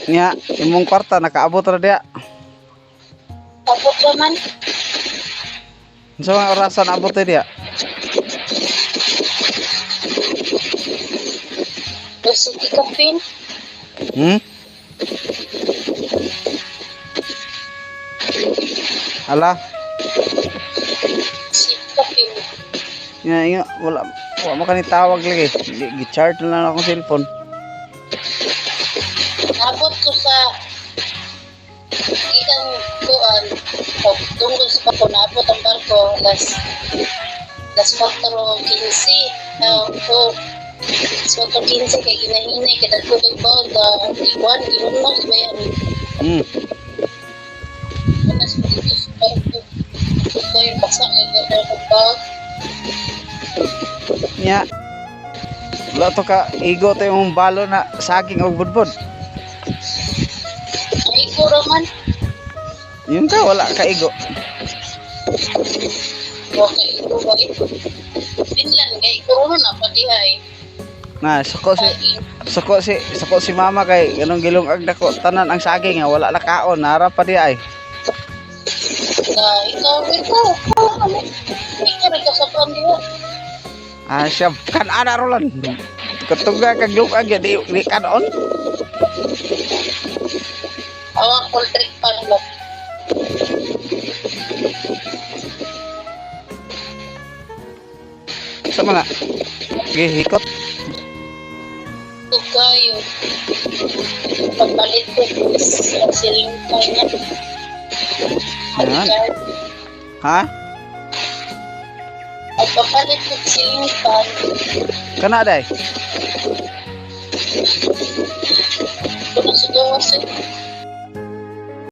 Nya, imong kwarta nakaabot ra diha? Abot pa man. Unsa mga orasan abot diha? Gusto ikapin. Ala, Sikapin. Nga nga wala wa man kani tawag lagi. Gi-charge na lang akong cellphone. Nabot ko sa gikan kuan pag tungkol sa barko, naabot ang barko alas 4:15. O alas 4:15 kay ginahinay kay dagko kay bawon ka ikuan gilunos ba yan. Alas dito sa barko. Koy basa kay dagko bawon. Nya. Wala to ka igo to yung balo na saging og budbud. Ay ko raman. Yun ka wala ka igo. Wa kay ko ba. Finland kay corona na pa diha eh. Na suko si mama kay ganong gilungag nako tanan ang saging nga wala na kaon nara pa di ay. Na ikaw ikaw ikaw ikaw nagkasabaan diha. Ah siya kan ana rolan. Katungga kag lungag ya di, di kanon. Awang poultry farm lang. Sa mga gihikot. Ito kayo. Pagpalit ko sa siling pa niya. Yan. Ha? At papalit ko siling pan. Kana day. Kuno sa gawas eh.